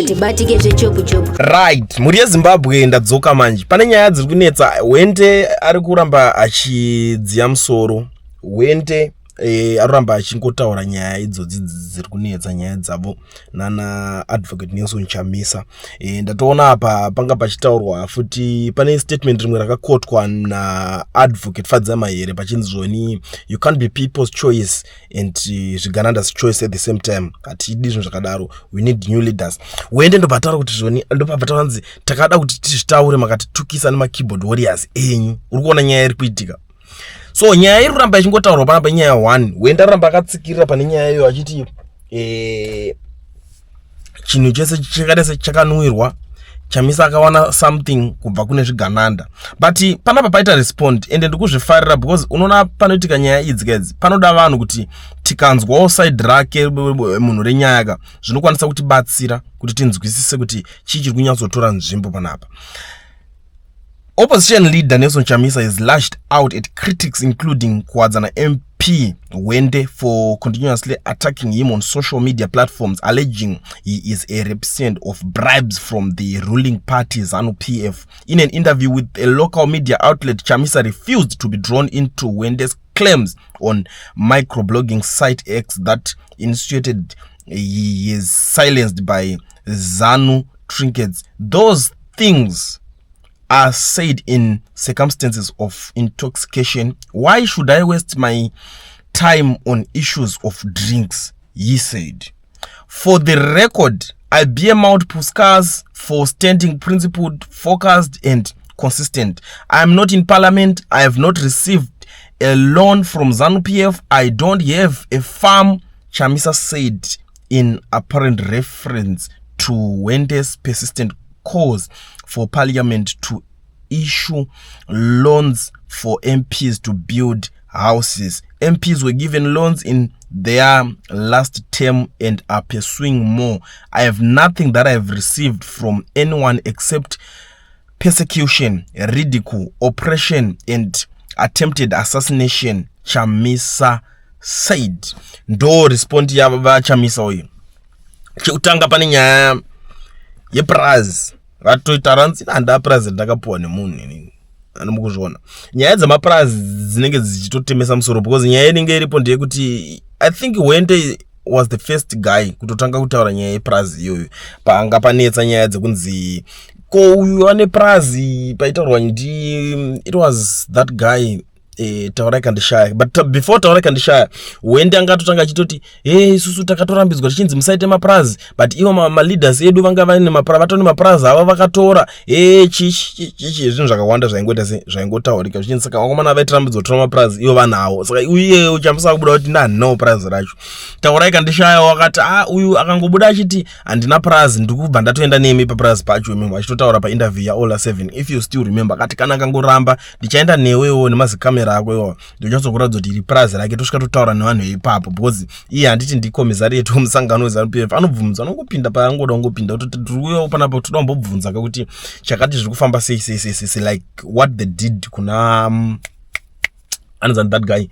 Hatibatike zvechopu-chopu. Right, mhuri yeZimbabwe, ndadzoka manje. Pane nyaya dziri kunetsa. Hwende ari kuramba achidziya musoro. Hwende ari kuramba achingotaura nyaya idzodzi dziri kunetsa, nyaya dzavo nana Advocate Nelson Chamisa. Ndatoona apa panga pachitaurwa futi, pane statement rimwe rakakotwa naAdvocate Fadza Mahere pachinzi zvoni, "You can't be people's choice and zvigananda's choice at the same time. Hatidi zvinhu zvakadaro, we need new leaders." Wende ndobva taura kuti zvoni, ndobva taura, "Takada kuti tizvitaure, makatitukisa nemakeyboard warriors enyu." Uri kuona nyaya iri kuitika. So nyaya iri kuramba ichingotaurwa panapa inyaya 1. Wende aramba akatsikirira pane nyaya iyo achiti chinhu chese chakaita sechakanwirwa, Chamisa akawana something kubva kune zvigananda. But panapa paita respond, ende ndikuzvifarira because unoona panoitika nyaya idzi kaidzi, panoda vanhu kuti tikanzwawo side rake munhu renyaya ka, zvinokwanisa kutibatsira kuti tinzwisise kuti chii chiri kunyatsotora nzvimbo panapa. Opposition leader Nelson Chamisa has lashed out at critics, including Kuwadzana MP Hwende, for continuously attacking him on social media platforms, alleging he is a recipient of bribes from the ruling party ZANU PF. In an interview with a local media outlet, Chamisa refused to be drawn into Hwende's claims on microblogging site X that insinuated he is silenced by ZANU trinkets. "Those things are said in circumstances of intoxication. Why should I waste my time on issues of drinks?" he said. "For the record, I bear multiple scars for standing principled, focused, and consistent. I am not in parliament. I have not received a loan from ZANU PF. I don't have a farm," Chamisa said in apparent reference to Hwende's persistent calls for parliament to issue loans for MPs to build houses. "MPs were given loans in their last term and are pursuing more. I have nothing that I have received from anyone except persecution, ridicule, oppression, and attempted assassination," Chamisa said. Ndo respond yavaChamisa uyu. Chekutanga, pane nyaya yepurazi, vatoita ranzi handa purazi ndakapiwa nemunhu inini. Anomukuzviona, nyaya dzemapurazi dzinenge dzichitotemesa musoro because nyaya inenge iripo ndeyekuti I think Hwende was the first guy kutotanga kutaura nyaya yepurazi iyoyo. Panga panetsa nyaya dzekunzi ko uyu ane purazi, paitaurwa ndi, it was that guy Taurai Kandishaya. But before Taurai Kandishaya, Hwende angatotanga achitoti, "E, isusu takatorambidzwa tichinzi musaite mapurazi, but ivo maleaders edu vanga vaine vatori mapurazi avo vakatora." E, chichi chichi, zvinhu zvakawanda zvaingoita se zvaingotaurika zvichinzi saka vakomana vaitirambidzwa kutora mapurazi, ivo vanawo. Saka uye Chamisa kubuda kuti ndandinawo purazi racho. Taurai Kandishaya wakati, "A, uyu akangobuda achiti handina purazi, ndikubva ndatoenda nemi papurazi pacho imimo." Achitotaura painterview yaOla 7, if you still remember, akati kana akangoramba, "Ndichaenda newewo nemazikamera ako iwawo, ndochatsokuratidza kuti iri purazi rake." Tosvika totaura nevanhu veipapo because iye handiti ndicommissariat wemusangano weZANU PF, anobvumidzwa, anongopinda paangoda kungopinda, kuti tiriuyawo panapa, toda kumbobvunza kakuti chakati zviri kufamba sei sei sei sei, like what they did kuna anonzani that guy,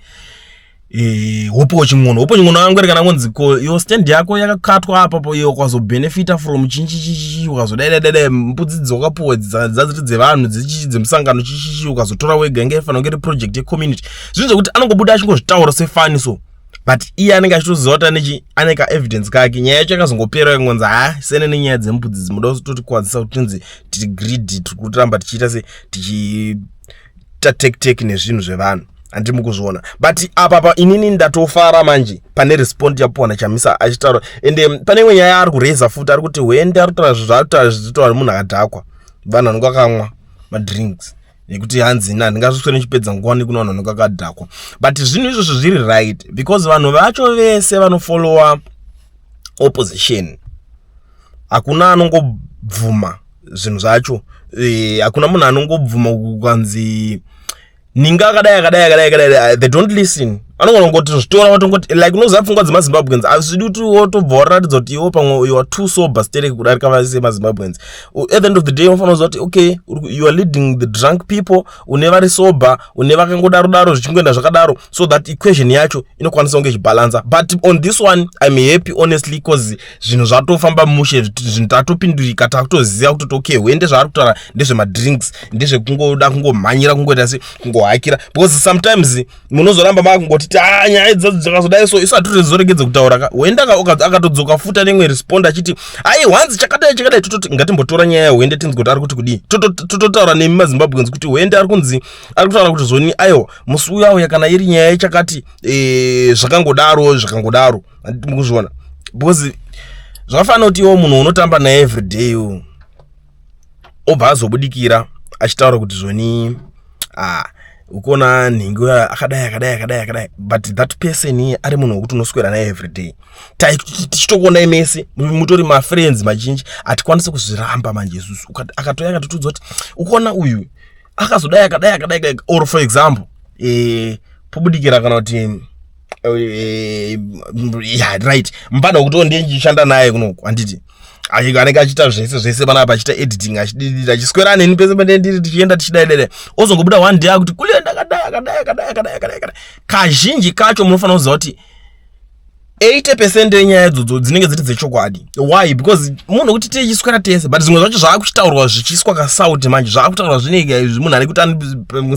Hopo Chin'ono. Hopo Chin'ono angweri kana ngonzi ko iyo stand yako yakakatwa apapo, iyo ukazobhenefita from chinchichichi, ukazodai mbudzi dzawakapuwa dzadziri dzevanhu dzichichi dzemusangano chichichi, ukazotora wega, inge ifanira kunge iri project yecommunity. Zvinhu zvekuti anongobuda achingozvitaura sefani so, but iye anenge achitoziva kuti anechi ane kaevidence kake. Nyaya yacho yakazongopera ingonzi, "Ha, sene nenyaya dzembudzi, dzimuda kutotikwadzisa kuti tinzi tiri greedy, tiri kuramba tichiita se tichiita take nezvinhu zvevanhu." Handiri mukuzviona? But apa pa inini ndatofara manje pane respond yapuwa naChamisa achitaura. Ende pane imwe nyaya ari kureza futi, ari kuti Hwende ari kutaura zvaari kutaura munhu akadhakwa, vanhu vanenge vakamwa madrinks, nekuti hanzi ina handingasviswe nichipedza nguva nekune vanhu vanenge vakadhakwa. But zvinhu izvozvo zviri right because vanhu vacho vese vanofollowa opposition, hakuna anongobvuma zvinhu zvacho. Hakuna munhu anongobvuma kukanzi ninga akadai akadai akadai akadai. They don't listen. Anogona kungoti zvitora vatongoti, like, unoziva pfungwa dzemaZimbabweans, hazvidi kuti wotobva waratidza kuti iwo pamwe you are too sober sterek kudarika vese maZimbabweans. At the end of the day, unofanira kuziva kuti, okay, you are leading the drunk people, une vari sober, une vakangodaro daro, zvichingoenda zvakadaro, so that equation yacho inokwanisa kunge ichibhalansa. But on this one, I'm happy, honestly, because zvinhu zvatofamba mushe, zvinhu tatopindurika, takutoziva kutoti, okay, Hwende zvaari kutaura ndezvemadrinks, ndezvekungoda kungomhanyira, kungoita se kungohakira, because sometimes munozoramba makungotiti a ah, nyaya idzodzo dzakazodai, so isu hatitozoregedze kutaura ka. Hwende akatodzoka futi anemwe respond achiti, ai, hwanzi chakadai chakadai, tototi ngatimbotora nyaya yaHwende, tinzwe kuti ari kuti kudii. Tototaura nemi maZimbabweans kuti Hwende ari kunzi ari kutaura kuti zvoni, aiwa, musi uya uya, kana iri nyaya yechakati, zvakangodaro zvakangodaro. Mukuzviona, because zvakafanira kuti iwo munhu unotamba naye everyday obva azobudikira achitaura kuti zvoni, ah, ukuona nhingi uya akadai akadai akadai akadai, but that person iye ari munhu wekuti unoswera naye everyday, tichitokuonai mese mutori mafriends mazhinji, hatikwanisi kuzviramba. Manje isusu akatouya akatotudza kuti ukuona uyu akazodai akadai akadai, or for example, pobudikira kana kuti yeah, right, mupanda wekuti ndiye ndichishanda naye kunoku, handiti anenge achiita zvese zvese panapa, achiita editing, achididira, achiswera neni pese pandee ndiri, tichienda tichidai dai, ozongobuda one day akuti kule ndakadai akadai akadai akadai akadai akadai. Kazhinji kacho munofanira kuziva kuti 80% yenyaya idzodzo dzinenge dziri dzechokwadi. Why? Because munhu kuti tichiswera tese, but zvimwe zvacho zvaakuchitaurwa zvichiiswa kasauti. Manje zvaakutaurwa zvinenge munhu ane kuti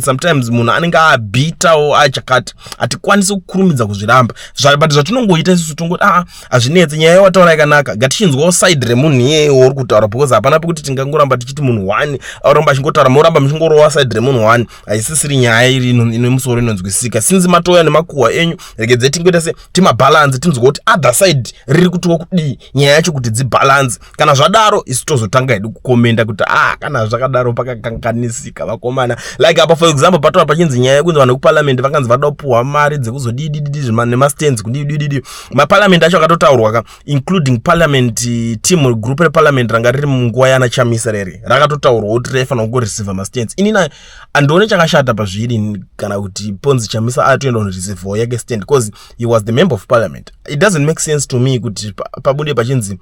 sometimes munhu anenge abhitawo achakati, hatikwanisi kukurumidza kuzviramba, but zvatinongoita isusu tongoti, aa, hazvinetse, nyaya yawataura yakanaka, ngatichinzwawo side remunhu iyeye wauri kutaura, because hapana pekuti tingangoramba tichiti munhu one auramba achingotaura, moramba muchingorova side remunhu one. Haisisiri nyaya iri ine musoro inonzwisika. Sinzi matouya nemakuhwa enyu, regedzei tingoita se timabhalansi, tinzwa kuti other side riri kutiwo kudii, nyaya yacho kuti dzibhalansi. Kana zvadaro, isu tozotanga hedu kukomenda kuti, ah, kana zvakadaro pakakanganisika, vakomana. Like apa, for example, pataura pachinzi nyaya yekunzi vanhu vekuparliament vakanzi vada kupuhwa mari dzekuzodidididi nemastands, kudidididi, maparliament acho akatotaurwa ka, including parliament team, group reparliament ranga riri munguva yana Chamisa rere, rakatotaurwa kuti raifanira kungoreceiva mastands. Inini handione chakashata pazviri kana kuti ponzi Chamisa atoenda kunoreceivawo yake stand, because he was the member of parliament. It doesn't make sense to me kuti pabude pachinzi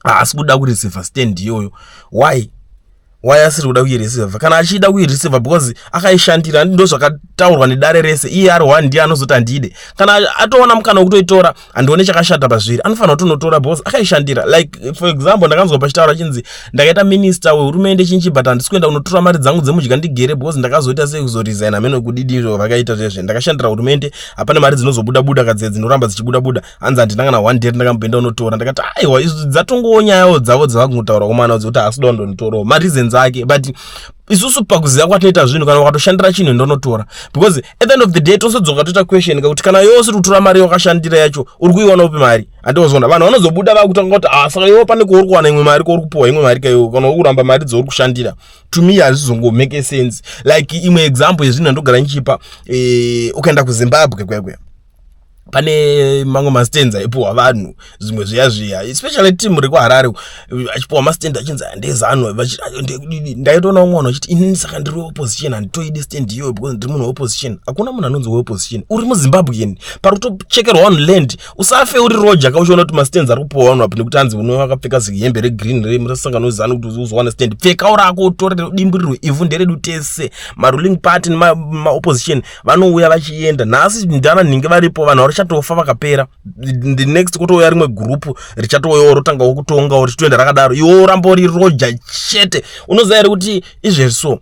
haasi kuda kureceiva stand iyoyo. Why asiri kuda kuireceiva kana achida kuireceiva? Because akaishandira, ndo zvakataurwa nedare rese. Iye ari one ndiye anozoti handide. Kana atoona mukana wekutoitora, handione chakashata pazviri, anofanira kutonotora because akaishandira. Like, for example, ndakanzwa pachitaura chinzi ndakaita minista wehurumende chinchi, but handisi kuenda kunotora mari dzangu dzemudya ndigere, because ndakazoita sei, kuzoresign, hamene kudidizvo vakaita zvezve, ndakashandira hurumende, hapana mari dzinozobuda buda kadze dzinoramba dzichibuda buda. Hanzi handina kana one day ndakamboenda kunotora. Ndakati, aiwa, izvi dzatongowo nyayawo dzavo dzavakungotaura komana dzekuti haasi kuda kundonitorawo, mareasons ake. But isusu pakuziva kwatinoita zvinhu, kana ukatoshandira chinhu, ndonotora, because at the end of the day tosodzoka toita question kakuti kana iwe usiri kutora mari wakashandira yacho, uri kuiwana upi mari? Handiozoona vanhu vanozobuda vakutanga kuti, ah, saka iwe pane kwauri kuwana imwe mari, kwauri kupiwa imwe mari kaiwe, kana uri kuramba mari dzauri kushandira? To me, hazvizongomake sense. Like imwe example yezvinhu andogara ndichipa, ukaenda kuZimbabwe kwekwe, pane mamwe mastands aipiwa vanhu zvimwe zviya zviya, especially team rekuHarare, achipiwa mastand achinzi ndezanu. Ndaitoona umwe vanhu vachiti, inini saka ndiri weopposition, handitoidi stand iyoyo because ndiri munhu weopposition. Hakuna munhu anonzi weopposition. Uri muZimbabwean, pari kutochekerwa vanhu land. Usafe uri roja ka uchiona kuti mastands ari kupiwa vanhu apo nekuti hanzi uno vakapfeka zihembe regreen remusangano wezanu kuti uzowana stand. Pfekawo rako, utore dimburirwe ivhu, nderedu tese. Maruling party nemaopposition vanouya vachienda. Nhasi ndana nhingi varipo, vanhu varichatofa vakapera, the next kutouya rimwe gurupu richatouyawo rotangawo kutongawo, richitoenda rakadaro. Iwe uramba uri roja chete. Unoziva here kuti izvezvi so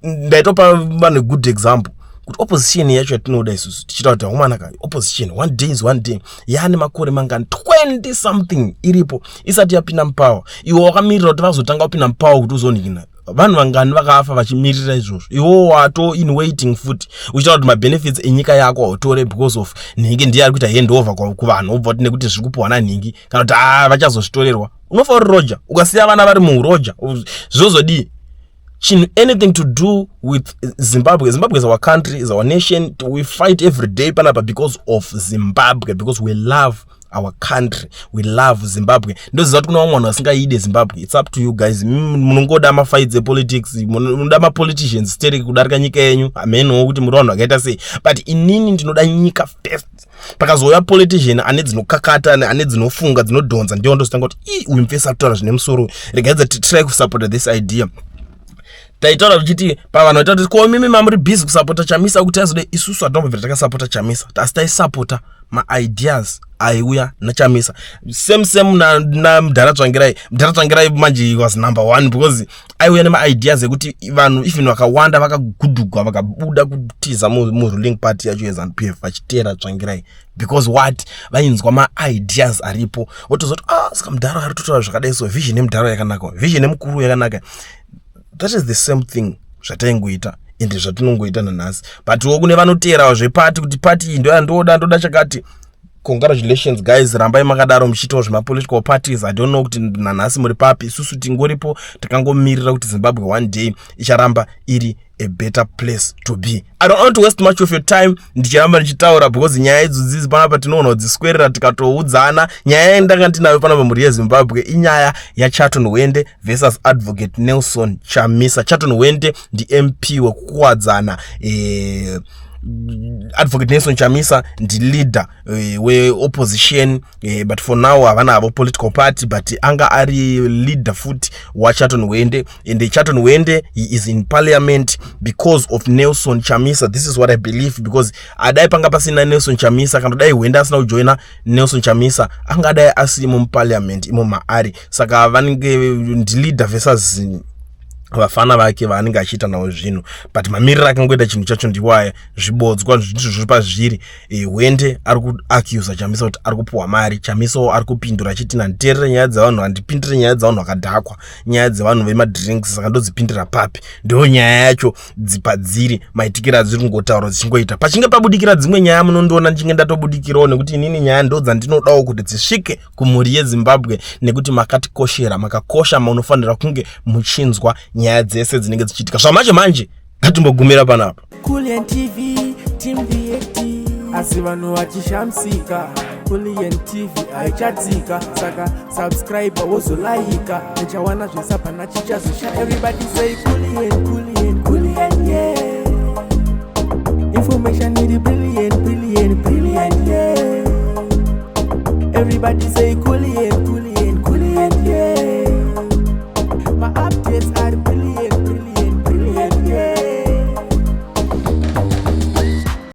ndaitopa vanhu good example kuti opposition yacho yatinoda isusu tichita kuti haumana ka opposition, one day is one day, yaane makore mangani, 20 something iripo isati yapinda mupower. Iwe wakamirira kuti vazotanga kupinda mupower kuti uzonhina. Vanhu vangani vakafa vachimirira izvozvo? Iwo wato in waiting futi, uchitaura kuti mabenefits enyika yako hautore because of nhingi ndiye ari kuita handover kuvanhu, wobva kuti nekuti zviri kupiwa nanhingi, kana kuti a vachazozvitorerwa. Unofa uri roja, ukasiya vana vari muuroja, zvozodii? Chinhu, anything to do with Zimbabwe, Zimbabwe is our country, is our nation. We fight every day panapa because of Zimbabwe, because we love our country, we love Zimbabwe. Ndoziva kuti kuna vamwe vanhu vasingaide Zimbabwe. It's up to you guys. Munongoda mafights epolitics, munoda mapoliticians stereki kudarika nyika yenyu. Hamenowo kuti muri vanhu vakaita sei, but inini ndinoda nyika first. Pakazouya politician ane dzinokakata, ane dzinofunga, dzinodhonza, ndiyo ndozotanga kuti, "Ii, uyu mufesi akutaura zvine musoro, regaidza titry kusupporta this idea." Taitaura tichiti pavanhu vaita kuti, "Ko mimi mamuri busy kusapota Chamisa kuti azode?" Isusu hatimbobvira takasapota Chamisa, asi taisapota maideas aiuya naChamisa. Same same namudhara Tsvangirai. Mudhara Tsvangirai manje was number one because aiuya nemaideas ekuti vanhu, even vakawanda vakagudhugwa, vakabuda kutiza muruling party yacho yeZANU PF vachiteera Tsvangirai, because what? Vainzwa maideas aripo, votozoti, "Ah, saka mudhara ari kutotaura zvakadai, so vision yemudhara yakanaka, vision yemukuru yakanaka." That is the same thing zvataingoita ende zvatinongoita nanhasi. But wo kune vanoteerawo zvepati, kuti pati iyi ndo yandoda, ndoda chakati. Congratulations guys, rambai makadaro muchiitawo zvemapolitical parties. I don't know kuti nanhasi muri papi. Isusu tingoripo takangomirira kuti Zimbabwe one day icharamba iri a better place to be. I don't want to waste much of your time ndichiramba ndichitaura, because nyaya idzodzidzi panapa tinoona kudziswerera tikatoudzana. Nyaya yandanga ndinayo panapa, mhuri yeZimbabwe, inyaya yaCharlton Hwende versus Advocate Nelson Chamisa. Charlton Hwende ndiMP wekuKuwadzana, Advocate Nelson Chamisa ndileader weopposition, but for now havana havo political party, but anga ari leader futi waCharlton Hwende. And Charlton Hwende, he is in parliament because of Nelson Chamisa. This is what I believe, because adai panga pasina Nelson Chamisa, kana dai Hwende asina kujoina Nelson Chamisa, angadai asimo muparliament imo maari. Saka vanenge ndileader versus vafana vake vaanenge achiita navo zvinhu. But mamiriro akangoita chinhu chacho ndiwaya, zvibodzwa zvinhu zviri pazviri. Hwende ari kuaccusa Chamisa kuti ari kupiwa mari. Chamisawo ari kupindura achiti, "Handiteerere nyaya dzevanhu, handipindire nyaya dzevanhu vakadhakwa, nyaya dzevanhu vemadrinks, saka ndodzipindira papi?" Ndo nyaya yacho dzipadziri, maitikiro adziri kungotaura dzichingoita. Pachinge pabudikira dzimwe nyaya, munondiona ndichinge ndatobudikirawo, nekuti inini nyaya ndo dzandinodawo kuti dzisvike kumhuri yeZimbabwe, nekuti makatikoshera, makakosha, munofanira kunge muchinzwa nyaya dzese dzinenge dzichiitika. Zvamanje manje ngatimbogumira panapa. Kulian TV, Team VAT, asi vanhu vachishamisika, Kulian TV haichatsika. Saka subscribe, wozolaika, uchawana zvese, hapana chichazosha. Everybody say Kulian, Kulian, Kulian, yeah. Information iri brilliant, brilliant, brilliant, yeah. Everybody say.